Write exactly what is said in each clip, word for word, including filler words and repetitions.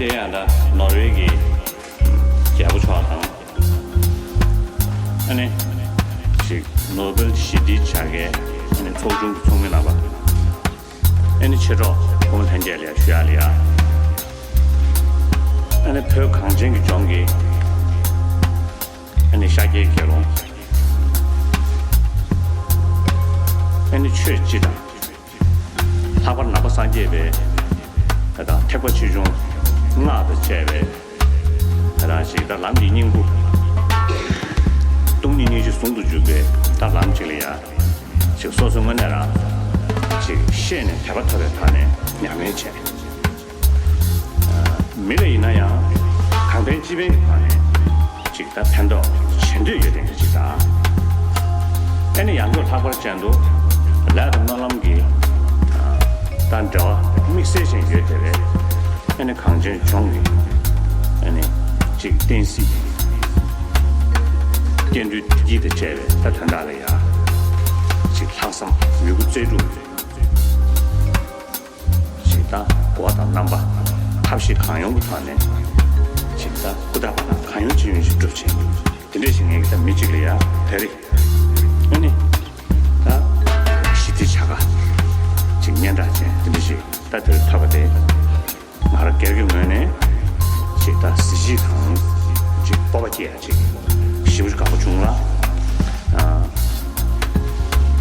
དེ་ཡང་ད་ནོར་ཝེ་གི་རྒྱལ་པོ་མཆོག་དང་། ཨ་ནི་ཅིག་ནོ་བེལ་ཞི་བདེའི་བྱ་དགའི་ཨ་ནི་ཚོགས་ཆུང་གི་ཚོགས་མི་རྣམ་པ། ཨ་ནི་མཆེད་གྲོགས་ཕོ་མོ་ལྷན་རྒྱས་ལ་ཡ་ཞུ་ཡག་ལ་ཡ། ཨ་ནི་བོད་གངས་ཅན་གྱི་ལྗོངས་ཀྱི་ཨ་ནི་ཤཱཀྱའི་དགེ་སློང་། ཨ་ནི་ཆོས་སྤྱི་དང་། ལྷག་པར་ནང་པ་སངས་རྒྱས་པའི་ད་ཐེག་པ་ཆེ་ཆུང་སྔགས་དང་བཅས་པའི་ད་རང་ཞིག་ད་ལམ་གྱི་སྙིང་པོ། སྟོང་ཉིད་སྙིང་རྗེ་ཟུང་དུ་འཇུག་པའི་ད་ལམ་ཅིག་ལ་ཡ། ཅིག་སོ་སོའི་ངོས་ནས་རང་ཅིག་ཤེས་ནས་དད་པ་ཐོབ་པའི་ཐོག་ནས་ཉམས་ལེན་བྱས། མི་ལ་ཡིན་ན་ཡང་གང་ཕན་ཅི་ཕན་གྱི་ཐོག་ནས་ཅིག་ད་ཕན་ཐོགས་བྱེད་འདོད་ཡོད་དེ་འདྲ་ཅིག་དང་། ཨ་ནི་ཡང་སྒོས་ལྷག་པར་ཅན་དུ་ལས་དང་སྨོན་ལམ་གྱི་ད་འབྲེལ་བ་དམིགས་བསལ་ཅན་ཡོད་དེ་བས། ཨ་ནི་གངས་ཅན་ལྗོངས་ཀྱི་ཨ་ནི་ཅིག་བསྟན་སྲིད་སྐྱེ་འགྲོའི་བདེ་སྐྱིད་དང་བཅས་པའི་ད་དོན་དག་ལ་ཡ་ཅིག་ལྷག་བསམ་མོས་གུས་རྩལ་སྤྲུགས། ཞིག་དང་གོ་བ་དང་རྣམ་པ་ཐབས་ཤེས་གང་ཡོང་གི་ཐོག་ནས་ཞིག་དང་སྐུ་དྲག་པ་དང་གང་ཡོང་ཅི་ཡོང་ཞིག་སྒྲུབ་བྱེད་དེ་འདྲ་ཞིག་ངེད་ཀྱི་ད་མི་གཅིག་ལ་ཡ་བེ་རི་ཨ་ནི་ད་ཞི་བདེ་བྱ་དགའ་ཅིག་སྙན་གྲགས་ཅན་དེ་འདྲ་ཞིག་ད་དེར་ཐོབ་པ་དེ་ང་རང་སྒེར་གྱི་ངོས་ནས་ཞིག་ད་གཟི་བརྗིད་དང་ཅིག་སྤོབས་པ་སྐྱེ་ཡ་ཅིག་ཞེ་པོ་ཅིག་དགའ་པོ་བྱུང་ལ།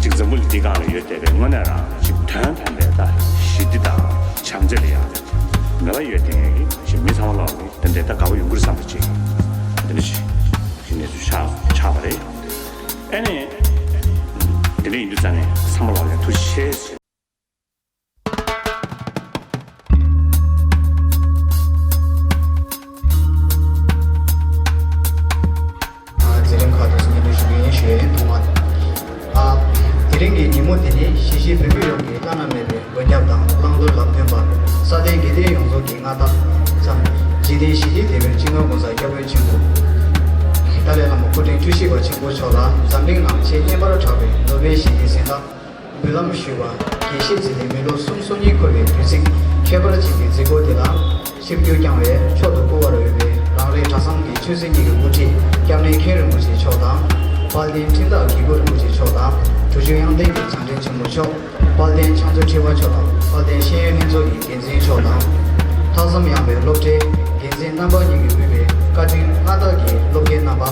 ཅིག་འཛམ་བུ་གླིང་འདི་སྒང་ལ་ཡོད་བསྡད་པའི་དངོས་གནས་རང་ཅིག་དོན་དམ་པའི་ད་ཞི་བདེ་དང་བྱམས་བརྩེ་ལ་ཡང་མོས་པ་ཡོད་བསྡད་མཁན་གྱི་ཅིག་མི་ཚང་མ་ལོག་གི་དེ་འདྲའི་ད་དགའ་པོ་ཡོང་གི་རེད་བསམ་པ་ཅིག་འདི་འདྲ་ཞིག་གི་གནས་ཚུལ་ཆགས་ཆགས་པ་རེད། ཨ་ནི་དེ་འདྲ་ཡིན་དུས་ཙང་ནས་ཚང་མ་ལོག་ལ་ཐུགས་རྗེ་ཆེ། འཛིན་རིམ་ཁག་ཏུ་སྙན་སྒྲོན་ཞུ་རྒྱུ་ཡིན་ཞུ་ཡ་ཡིན། ཐོག་མར། དེ་རིང་གི་ཉིན་མོ་འདི་ནི་གཞིས་བྱེས་བོད་མི་ཡོངས་ཀྱི་བླ་ན་མེད་པའི་མགོན་སྐྱབས་དང་བླང་དོར་ལམ་སྟོན་པ། ས་སྟེང་དགེ་ལྡན་ཡོངས་རྫོགས་ཀྱི་མངའ་བདག་ཙམ། འཇིག་རྟེན་ཞི་བདེའི་དེད་དཔོན་སྤྱི་ནོར་༸གོང་ས་༸སྐྱབས་མགོན་ཆེན་པོ་ཏཱ་ལའི་བླ་མ་སྐུ་ཕྲེང་བཅུ་བཞི་པ་ཆེན་པོ་མཆོག་ལ་འཛམ་གླིང་ནང་ཆེས་སྙན་པར་གྲགས་པའི་ནོ་བེལ་ཞི་བདེའི་གཟེངས་རྟགས་འབུལ་ལམ་ཞུས་པ། དགེ་བཤེས་ཚེ་བརྟན་མི་ལོ་སུམ་ཅུ་སོ་གཉིས་འཁོར་བའི་དུས་ཚིགས་ཁྱད་པར་ཅན་གྱི་མཛད་སྒོ་འདི་ལ་ཆིབས་བསྒྱུར་བསྐྱངས་པའི་མཆོག་ཏུ་བཀུར་བར་འོས་པའི་རང་རེའི་གྲྭ་ཚང་གི་ཆོས་སྲིད་གཉིས་ཀྱི་དབུ་ཁྲིད་སྐྱབས་གནས་མཁན་རིན་པོ་ཆེ་མཆོག་དང་། དཔལ་ལྡན་ཁྲིམས་བདག་དགེ་བསྐོས་རིན་པོ་ཆེ་མཆོག་དང་། གྲུ་བཞུགས་དབྱངས་ལྡན་གྱི་བྱང་འདྲེན་ཆེན་མོ་མཆོག་དཔལ་ལྡན་ཕྱག་མཛོད་ཁྲི་པ་མཆོག་དང་། དཔལ་ལྡན་ཤེས་ཡོན་ལྷན་ཚོགས་ཀྱི་འགན་འཛིན་མཆོག་དང་། ལྷག་བསམ་ཡངས་པའི་སློབ་གྲྭའི་འགན་འཛིན་རྣམ་པ་གཉིས་ཀྱིས་དབུས་པའི་བཀའ་དྲིན་མངའ་བདག་གི་སློབ་དགེ་རྣམ་པ།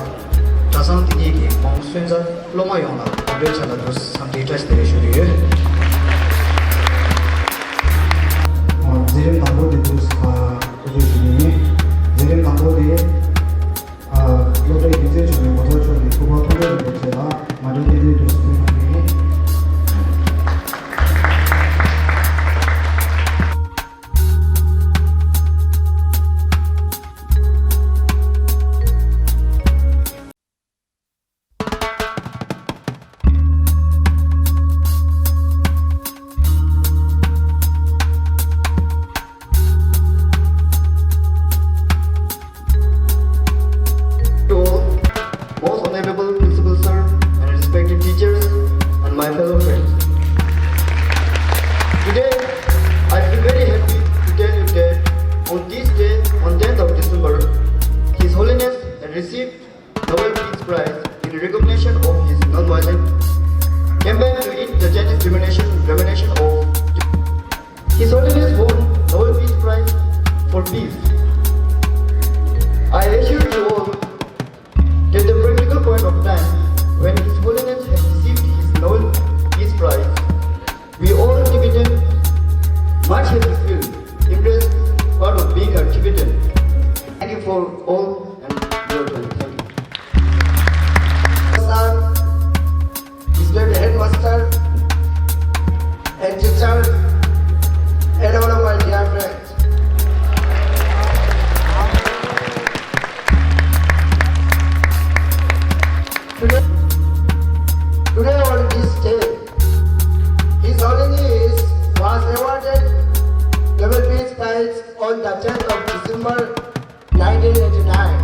གྲྭ་ཚང་དེ་ཉིད་ཀྱི་ཁོང་སོན་རྩ་སློབ་མ་ཡོངས་ལ་དགོང་དྲོའི་ཆ་ལ་འདུག་འཚམས་འདྲིའི་བཀྲ་ཤིས་བདེ་ལེགས་ཞུ་རྒྱུ་ཡོད། འཛིན་རིམ་དང་པོ་དེ་འདུག་ཨ་སྐུ་ཞབས་ཞུ་རྒྱུ་ཡིན། འཛིན་རིམ་དང་པོ་དེ་ཨ་སློབ་གྲྭའི་རྒྱུ་རྩལ་ཕྱོགས་ནས་ངོ་ཐོག་ཕྱོགས་ནས་སྐུ་པར་མཐོང་གྲོལ་རིན་པོ་ཆེ་ལ་མ་གྲོས་རྟེན་འབྲེལ་འདུག་ཕུལ་གནང་རྒྱུ་ཡིན། To all, most honorable principal sir and respected teachers and my fellow friends. Today, I feel very happy to tell you that on this day, on tenth of December, His Holiness had received Nobel Peace Prize in recognition of his non-violent campaign to end the Chinese domination, domination of His Holiness won Nobel Peace Prize for Peace. I assure you all that the practical point of time when His Holiness had received his Nobel Peace Prize, we all Tibetans must have feel impressed, proud of being a Tibetan. Thank you for all and your time. Thank you. Sir, respected headmaster, head teacher, and all of my dear friends. Today, today on this day, His Holiness was awarded Nobel Peace Prize on the tenth of December nineteen eighty-nine,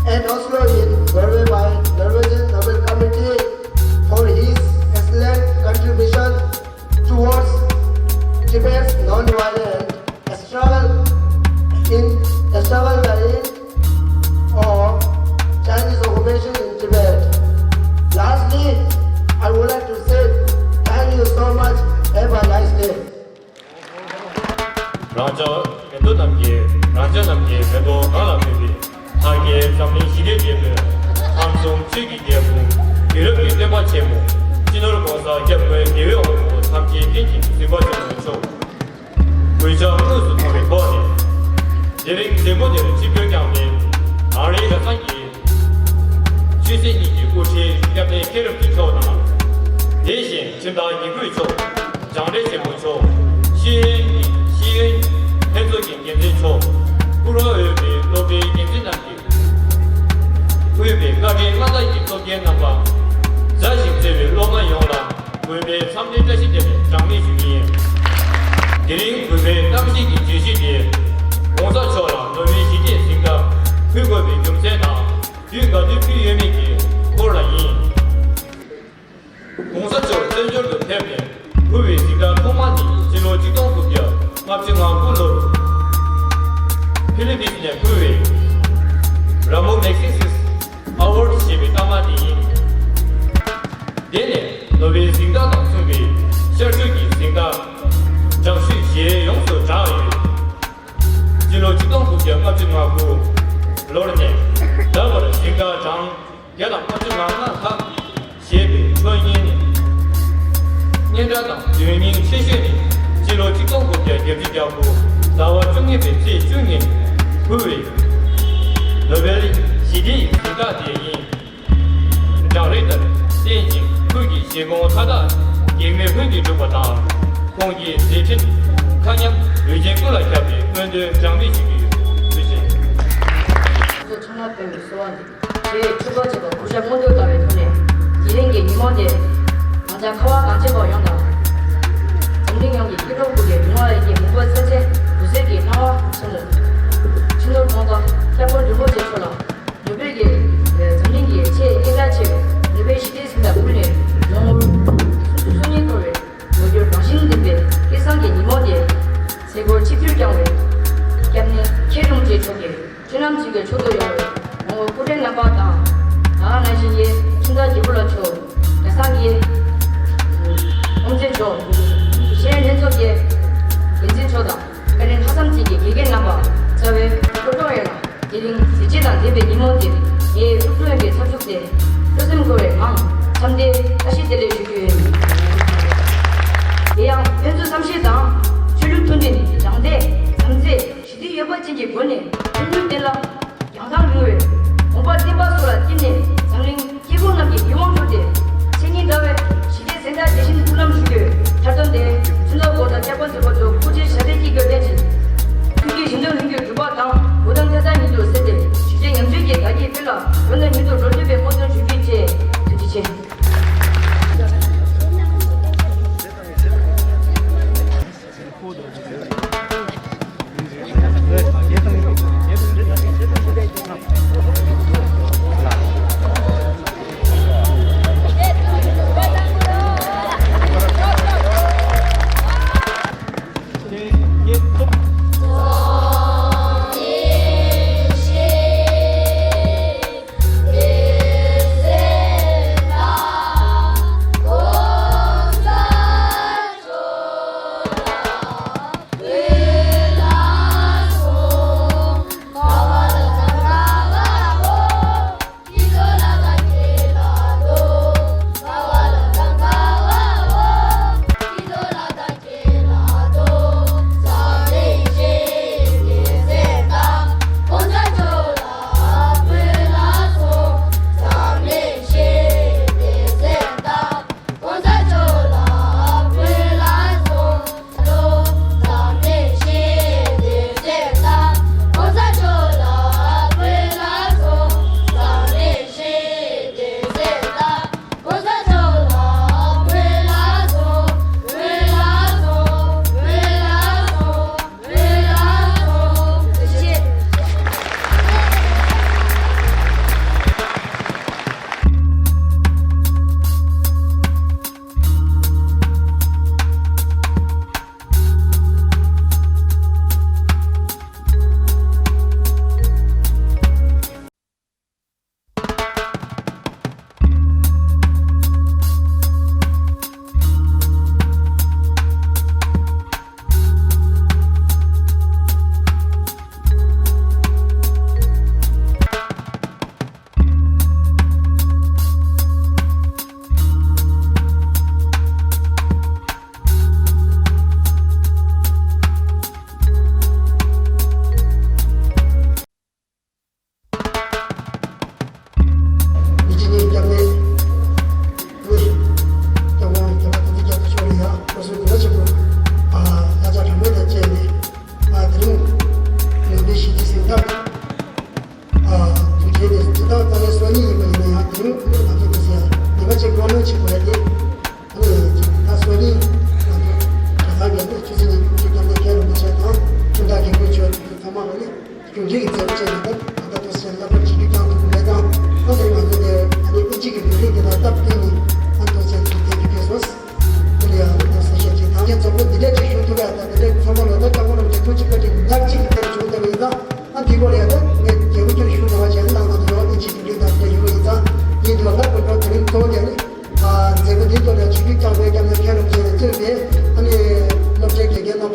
at Oslo in Norway by Norwegian Nobel Committee for his excellent contribution towards Tibet's non-violent struggle རང་ཅག་མེ་ཏོག་རྣམས་ཀྱི་རང་ཅག་རྣམས་ཀྱི་མེ་ཏོག་གང་ལ་ཕུལ་བའི་ལྷ་སྐལ་འཛམ་གླིང་ཞི་བདེའི་རྒྱལ་པོས་ཁམས་གསུམ་ཆོས་ཀྱི་རྒྱལ་པོ་དུས་རབས་ཀྱི་བསྟན་པ་ཆེན་མོ་སྤྱི་ནོར་༸གོང་ས་༸སྐྱབས་མགོན་དགེ་བའི་དབང་པོ་ཐམས་ཅད་མཁྱེན་ཅིང་གཟིགས་པ་ཆེན་པོ་མཆོག་གུས་ཕྱག་དངོས་སུ་མཐོང་བའི་ཐོག་ནས། དེ་རིང་མཛད་སྒོ་འདིར་ཆིབས་བསྒྱུར་བསྐྱངས་ནས་ཨ་རིའི་གྲྭ་ཚང་གི་ཆོས་སྲིད་གཉིས་ཀྱི་དབུ་ཁྲིད་སྐྱབས་གནས་མཁན་རབ་ཀྱི་མཆོག་དང་། དེ་བཞིན་ཁྲིམས་བདག་ཉི་སྐུད་མཆོག་སྦྱང་འབྲས་ཆེན་པོ་མཆོག་ཤེས་ཡོན་ཤེས་ཡོན་ལྷན་ཚོགས་ཀྱི་འགན་འཛིན་མཆོག་བཀུར་འོས་པའི་སློབ་གྲྭའི་འགན་འཛིན་རྣམས་ཀྱིས། དབུས་པའི་བཀའ་དྲིན་མངའ་བདག་གི་སློབ་དགེ་རྣམ་པ། མཛའ་ཞིང་བརྩེ་བའི་སློབ་མ་ཡོངས་ལ་གུས་པའི་འཚམས་འདྲི་བཀྲ་ཤིས་བདེ་ལེགས་གྲངས་མེད་ཞུ་གི་ཡིན། དེ་རིང་གུས་པའི་གཏམ་བཤད་ཀྱི་བརྗོད་གཞི་དེ། ༸གོང་ས་མཆོག་ལ་ནོ་བེལ་ཞི་བདེའི་གཟེངས་རྟགས་ཕུལ་དགོས་པའི་རྒྱུ་མཚན་དང་དུས་ག་དུས་ཕུལ་ཡོད་མེད་ཀྱི་སྐོར་ལ་ཡིན། ༸གོང་ས་མཆོག་བཙན་བྱོལ་དུ་ཕེབས་ནས་ཕུལ་བའི་གཟེངས་རྟགས་ཐོག་མ་ནི་སྤྱི་ལོ་ཆིག་སྟོང་དགུ་བརྒྱ་ལྔ་བཅུ་ང་དགུ་ལོར་ཕི་ལི་པིན་ནས་ཕུལ་བའི་Ramo Magsaysay Award ཞེས་པའི་རྟགས་མ་དེ་ཡིན། དེ་ནས་ནོ་བེལ་གཟེངས་རྟགས་དང་མཚུངས་པའི་ཤར་ཕྱོགས་ཀྱི་གཟེངས་རྟགས་དྲག་ཤོས་ཞེས་ཡོངས་སུ་གྲགས་ཡོད། སྤྱི་ལོ་ཆིག་སྟོང་དགུ་བརྒྱ་ལྔ་བཅུ་ང་དགུ་ལོར་ནས་ད་བར་གཟེངས་རྟགས་གྲངས་བརྒྱ་དང་ལྔ་བཅུ་ང་ལྔ་ལྷག་བཞེས་པའི་ཁྲོད་སྙན་སྙན་གྲགས་དང་དོན་སྙིང་ཆེ་ཤོས་ནི་སྤྱི་ལོ་ཆིག་སྟོང་དགུ་བརྒྱ་བརྒྱད་ཅུ་གྱ་དགུ་ཟླ་བ་བཅུ་གཉིས་པའི་ཚེས་བཅུ་ཉིན་ཕུལ་བའི་ནོ་བེལ་ཞི་བདེའི་གཟེངས་རྟགས་དེ་ཡིན། བྲག་རི་ལྟར་གསལ་ཅིང་ཁུར་གྱི་བཞེད་དགོངས་མཐའ་དག་གེགས་མེད་ལྷུན་གྱིས་གྲུབ་པ་དང་། ཁོང་གི་མཛད་འཕྲིན་མཁའ་མཉམ་ལུས་ཅན་ཀུན་ལ་ཁྱབ་པའི་སྨོན་འདུན་གྲངས་མེད་ཞུ་རྒྱུ་ཡོད། ཐུགས་རྗེ་ཆེ། ཚོགས་ཆེན་ལ་ཕེབས་པའི་གསོལ་བ་འདེབས། དེ་ཆོས་གོས་བཅས་པ་གུས་ཞབས་སྔོན་འགྲོ་ལྟ་བའི་ཐོག་ནས། དེ་རིང་གི་ཉིན་མོ་དེ་ང་ཚང་ཁ་བ་གངས་ཅན་པ་ཡོངས་དང་། འཛམ་གླིང་ཡོངས་ཀྱི་སྐྱིད་འགྲོ་དགུ་པའི་མི་མང་ཡོངས་ཀྱི་མོས་པ་གསལ་ཆེ་འབུལ་སའི་གི་གནང་བ་ཆེན་མོ། སྤྱི་ནོར་༸གོང་ས་༸སྐྱབས་མགོན་རིན་པོ་ཆེ་མཆོག་ལ་ནོ་བེལ་གྱི་འཛམ་གླིང་གི་ཆེས་སྙན་གྲགས་ཆེ་བའི་ནོ་བེལ་ཞི་བདེའི་གཟེངས་རྟགས་ཕུལ་ནས་ལོ་ངོ་སུམ་ཅུ་སོ་གཉིས་འཁོར་བའི་ལོ་རྒྱུས་རང་བཞིན་ལྡན་པའི་སྐལ་བཟང་གི་ཉིན་མོ་དེ། མཛད་སྒོར་ཆིབས་བསྒྱུར་བསྐྱངས་པའི་སྐྱབས་གནས་མཁན་རིན་པོ་ཆེ་མཆོག་གིས། མཐུན་ལམ་གཅིག་གི་ཕྱོགས་སུ་ཡོང་བའི་ངོ་བོ་སྐུ་བགྲེས་རྣམ་པ་དང་། ད་ག་ནང་བཞིན་གྱི་ཁྲིམས་བདག་རྒྱལ་པོ་ལགས་མཆོག་གྲྭ་ཚང་གི་དབུ་མཛད་མཆོག་ཤེས་ཡོན་ལྷན་ཚོགས་ཀྱི་འགན་འཛིན་མཆོག་དང་། བཀའ་དྲིན་ལྷག་བསམ་ཅན་གྱི་དགེ་རྒན་རྣམ་པ། རྩ་བའི་སློབ་གྲོགས་ཡོངས་ལ་དེ་རིང་གཟི་བརྗིད་དང་ལྡན་པའི་ཉིན་མོ་འདིར་ངའི་སློབ་ཕྲུག་ཡོངས་ཀྱི་འཚབ་འཚུབ་དེ་སྤྲོ་སེམས་འཁོལ་བའི་ངང་འཚམས་འདྲིའི་བཀྲ་ཤིས་བདེ་ལེགས་ཞུ་རྒྱུ་ཡིན། དེ་ཡང་ཕན་ཚུན་བསམ་ཤེས་དང་། ཆོས་ལུགས་མཐུན་སྒྲིལ། རྒྱང་བསྟེན། བྱམས་བརྩེ། ཞི་བདེ་ཡོད་པ་ཅན་གྱི་སྒོ་ནས་ཕན་ཚུན་བརྟེན་ལ། རྒྱང་ཐག་རིང་བའི་གོམ་པ་བརྟན་པ་སོགས་ལ་བརྟེན་ནས་འཛམ་གླིང་སྐྱེ་དགུ་རྣམས་ཀྱི་ཡིད་དབང་འཕྲོག་སྟེ། མཚན་ཉིད་ཟླ་བའི་ཞི་བདེའི་གཟེངས་རྟགས་དེ་བཞིན་སྐུ་ལམ་ཞུ་རྒྱུའི་མཐའ་དོན་དེ། སྤྱི་ནོར་༸གོང་ས་༸སྐྱབས་མགོན་ཆེན་པོ་མཆོག་སྐུ་ཕྱྭའི་ཞབས་པད་ཀྱི་སྐྱོར་ལྡན་ཅིང་། ཐུགས་ཀྱི་བཞེད་དོན་ལྷུན་གྱིས་གྲུབ་པ་དང་། འགྲོ་དོན་ཐེབས་རྩ་ཉིད་དུ་གསལ་ཏེ། ཞི་བདེ་ཉམས་ཚོད་ཀྱི་བདག་རྐྱེན་ཕུལ་ལ་འགྲོ་དོན་མྱུར་དུ་འགྲུབ་པའི་སྨོན་འདུན་ཞུ་རྒྱུའི་ཆེད། ཐུགས་རྗེ་ཆེ།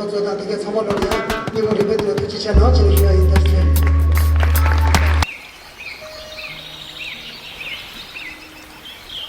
བཟོ་དང་དེ་གའི་ཚང་མ་ལོ་ལ་སྙིང་ཁོང་རིང་པོའི་དུས་ལ་ཐུགས་རྗེ་ཆེ་གནང་ཅེས་ཞུ་ཡ་ཡིན། དེར་